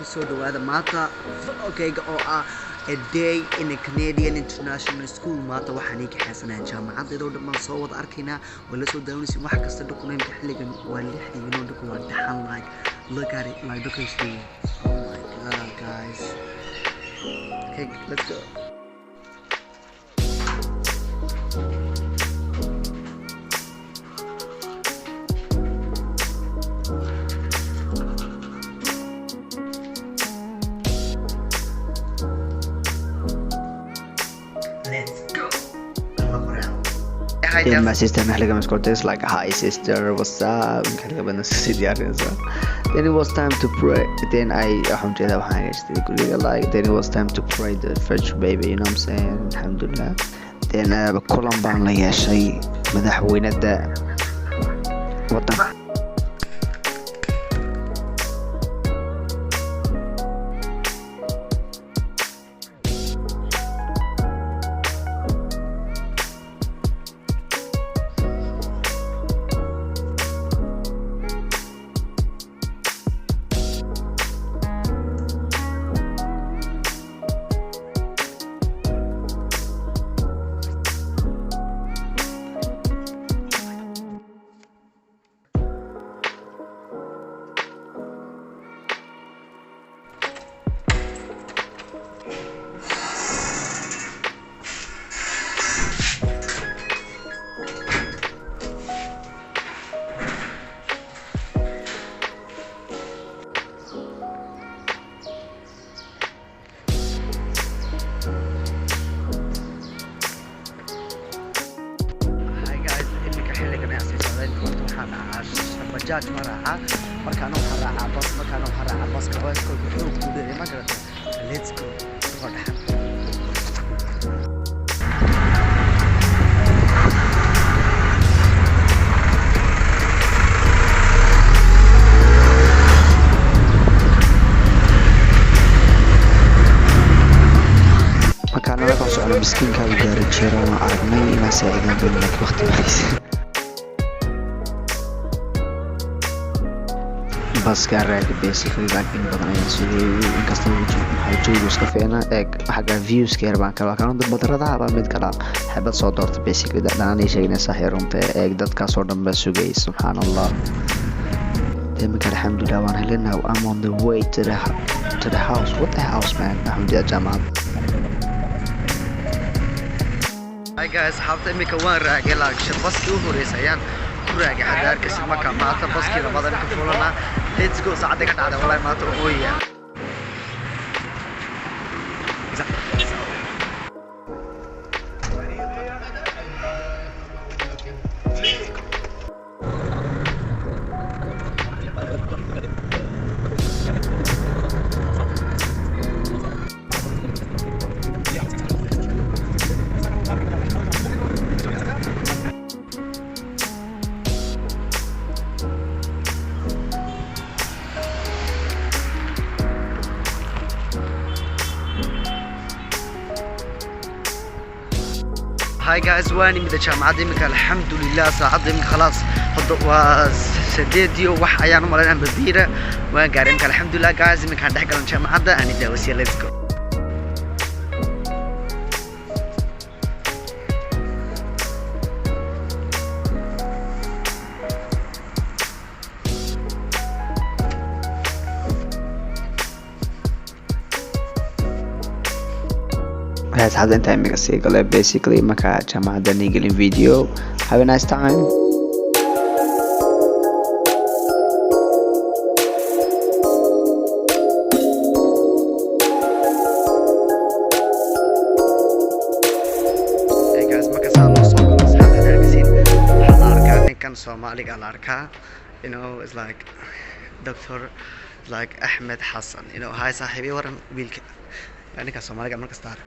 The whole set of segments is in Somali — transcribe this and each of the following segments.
Kusoo dhawaada maanta vlogayga oo ah a day in a Canadian International School. Maanta waxaan ii kaxeysanayaa jaamacadeeda oo dhan baan soo wada arkaynaa, waa la soo daawanaysin wax kasta. Dhulkuna imika xilligan waa 6dii, dhulku waa dhaxan. Like, look at it, like dhulka is oh my God, guys. Okay, let's go. Let's go. Then my sister xilligan is like, "Hi sister, what's up?" Xilliga badan sii diyaarinaysa. Then it was time to pray. Then I, waxaan jeedaa, waxaan hagaajistay guriga. Like, then it was time to pray the Fajr, baby, you know what I'm saying? Alxamdulillah. Then kulan baan la yeeshay madaxweynada wadanka. Hi guys, imika xilligan ayaa sii socday. Horta waxaan raacaa bajaaj ma raacaa, markaana waxaan raacaa bas, markaana waxaan raacaa baska. Baska xoog buu dheeray, ma garatay? Let's go. Waa dhaxan. Markaan anaga socno, miskiinkaa gaari jiro waan aragnay inaan saacidan doon, laakiin waqti mahaysan. Baska raagi basically, like, in badan ayaan sugayay, inkasta maxaa joogu iska fiicna. Eeg xagga viewska yar baan kala kan badradaha baa mid kala xabad soo doorta basically. Dhanaanay sheegnay sax runta. Eeg, dadkaas oo dhan baa sugayay, subxaan Allah. Iminka alxamdulilah waan helay. Now I'm on the way to the house. What the house, man? Alxamdulilah, jaamacad. Hi guys, asxaabta, imika waan raagay laakiin baskii u horeysay ayaan ku raagay xagga arkaysid. Marka maanta baskii labaad aan ka fuulanaa. Let's go. Saacadda ka dhacday, wallahi maanta ooya. Hi guys, waan imida jaamacadda iminka, alxamdulilah. Saacadda iminka khalaas hadda waa 8 iyo wax ayaan u malaynaa babiira waan gaaray iminka, alxamdulilah. Guys, iminkaan dhex galan jaamacadda aan idaawasiya. Let's go. Waxay asxaabta intaa imika sii galay basically. Marka jaamacadda nii gelin video. Have a nice time. Hey guys, marka saa loo soo galo, asxaabta arkaysiin, waxaa la arkaa ninkan Soomaaliga la arkaa, it's like Doctor, like Ahmed Hassan. Hi saaxiibi, waran wiilka. Waa ninkan Soomaaliga markasta arko.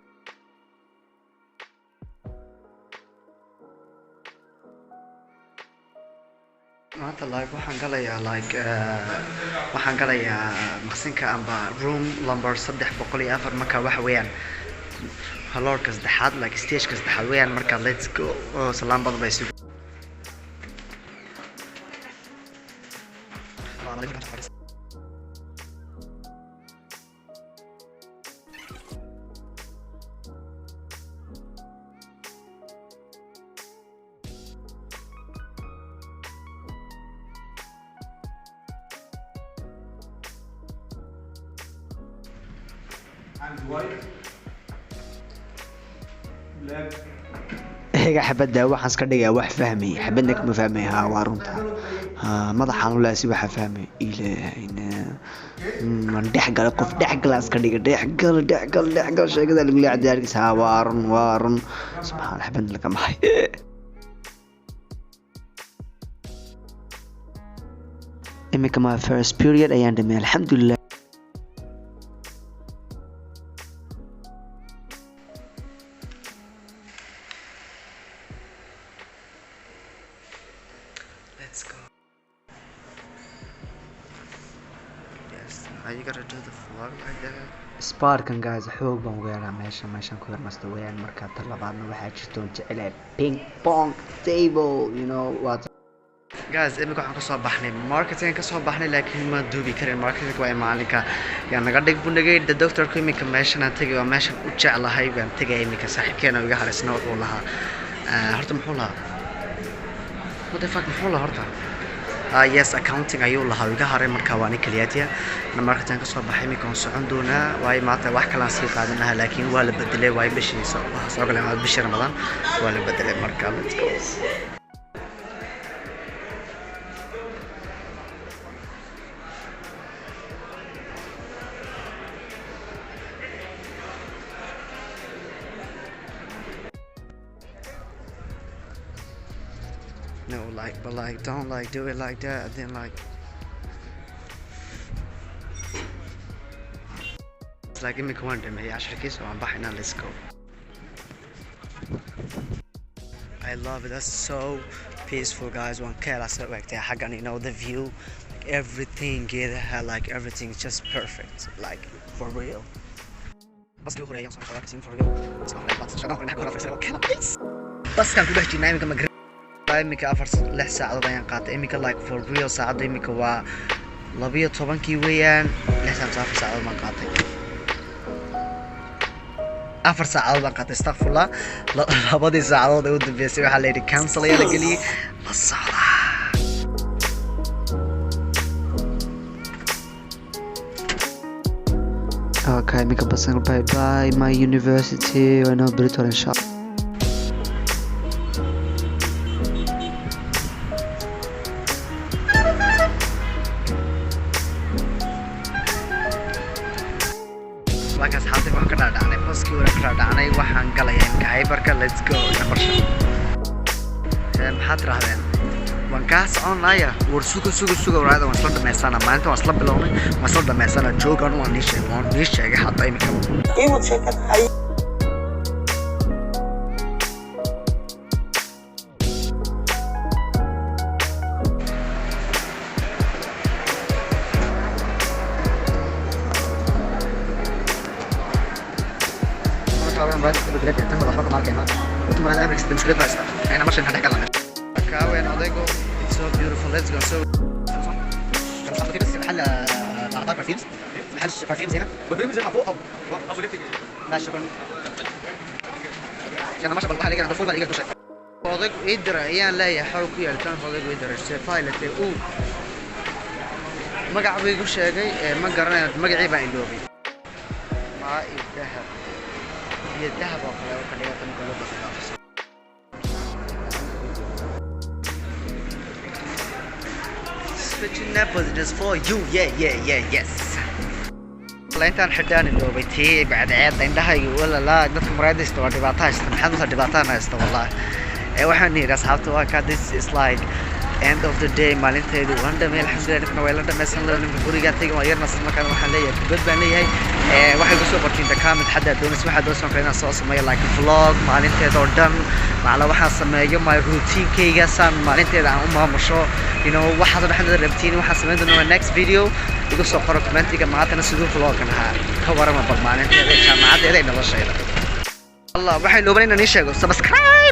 Maanta like waxaan galayaa, like waxaan galayaa maqsinka amba room number 304. Marka waxa weeyaan floorka saddexaad, like stageka saddexaad weeyaan. Marka let's go. Oo salaan badan bay sugu. And white, black. Eega xabadda, waxaan iska dhigaa wax fahmay, xabadna kama fahmay. Haa, waa runta. Haa, madaxaan u laasi waxa fahmay. Ilaahayna waan dhex galay, qof dhex gala iska dhiga, dhex gal, dhex gal, dhex gal sheekada lagu leeyahay diyaarkiisa. Haa, waa run, waa run. Subxaan, xabadna laga maxay. Iminka my first period ayaan dhamay, alxamdulilah. Let's go. Yes, are you gonna do the vlog like that? Sparkan guys, xoog baan uga yaraa meesha, meeshan ku yarnasta weeyaan. Marka ta labaadna waxaa jirta oon jecelahay ping pong table, you know what. Guys, imika waxaan kasoo baxnay marketing, kasoo baxnay, laakiin ma duubi karin marketing. Waa maalinka yaa naga dhig buu nagay the doctorku. Imika meeshan aan tegay waa meeshan u jeclahay baan tegay. Imika saaxiibkeena iga hareysna wuxuu lahaa, horta muxuu lahaa? What the fuck, muxuu lahaa horta? Yes, accounting ayuu lahaa, iga haray. Marka waa nin kaliyaatiya na marketing kasoo baxay. Imika waan socon doonaa, waayo maanta wax kalaan sii qaadan lahaa, laakiin waa la bedelay, waayo bishii waxaa soo galay bishii Ramadaan, waa la bedelay. Marka let's go. No, like, but like, don't like do it like that. And then like, it's like imika waan dhameeyay casharkiisa, waan baxaynaa. Let's go. I love it. That's so peaceful, guys. Waan ka helaa sida u egtahay xaggan, the view, like everything, geedaha, like everything is just perfect, like for real. Baskii ugu horeeyay soo socdaa for real. Baskaan ku dhex jirnaa iminka. Iminka 4, 6 saacadood ayaan qaatay iminka, like for real. Saacadda iminka waa 12-kii weeyaan. 6 saac, 4 saacadood baan qaatay, 4 saacadood baan qaatay. Astaqfurlah, labadii saacadood ee u dambeysay waxaa la yidhi cancel ayaa la geliyey. La socdaa. Okay, iminka basan. Bye bye my university, waa inoo berito hore insha Allah. Markaas xaaltay waxaan ka dhaadhacnay baskii, hore ka dhaadhacnay. Waxaan galayaa imika hyperka. Let's go. Ina qorshe. Maxaad tirahdeen? Waan kaa soconaya. War suga, suga, suga. Waraada waan isla dhamaysana maalinta, waan isla bilownay, waan isla dhamaysana. Joogan, waan nii sheegay, waan nii sheegay hadda imika. Kaawen odaygo, it's so beautiful. Let's go. So محل perfumes، محل perfumes هنا. لا شكرا، عشان ما شاء الله عليك. انا فول. Odaygu ii diray ayaan leeyahay, xoog ku yeeltaan. Odaygu ii diray pilot uu magac buu igu sheegay, ma garanayo magacii, baan iloobay. Maa iyo dahab iyo dahab oo kale oo ka dhigata marka loo baqo. Switching is for you. Yeah, yes. Intaan xidhaan iloobay tii bacadceedda indhahayga. Walala, dadka muraayada haysta waa dhibaato haysta. Maxaad masa dhibaataan haysta wallahi. Ee waxaan yidhi asxaabta, waa ka this is like end of the day. Maalinteedu waan dhamay, alxamdulilah. Ninkana waa la dhamaysan la ninka gurigaa tegay, waa yarnas. Markaan waxaan leeyahay kubad baan leeyahay. Ee waxay ku soo qortiin the comment xadda doonaysa, waxaa doonaysa kale inaan soo sameeyo like vlog maalinteeda oo dhan, macla waxaan sameeyo, my routinekayga, saan maalinteeda aan u maamusho, waxaad dhexdeeda rabtiin. Waxaan samayn doonaa next video. Igu soo qoro commentiga maantana siduu vlogan ahaa, ka warama bal maalinteeda, jaamacaddeeda iyo noloshayda. Allah, waxay looban inaan ii sheego subscribe.